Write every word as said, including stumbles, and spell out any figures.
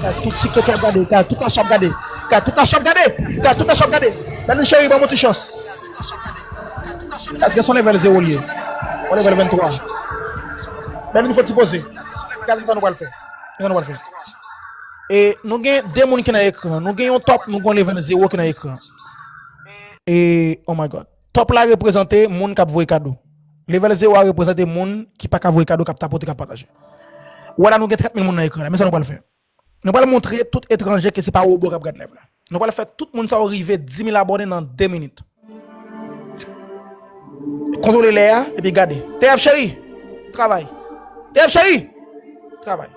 Kay tout ti keke ap gade, kay tout nasyon ap gade. Kay tout nasyon ap gade. Kay tout nasyon ap gade. Bèlin cheri, ban m yon ti chans. Kay se yon level zewo l ye. Yon level venntwa. Bèlin fò ti poze. Kay sa nou pral fè. Sa nou pral fè. E nou gen de moun ki nan ekran. Nou gen yon top, nou gen yon level zewo ki nan ekran. E, oh my God. Top la reprezante moun k ap voye kado. Level zewo a reprezante moun ki pa ka voye kado, k ap tapote, k ap pataje. Wè la, nou gen trant mil moun nan ekran la. Men sa nou pral fè. Nou pral montre tout etranje ke se pa wobo k ap gad live la. Nou pral fè tout moun sa yo rive dis mil abòne nan de minit. Kontwole lè a, epi gade. T F cheri, travay. T F cheri, travay.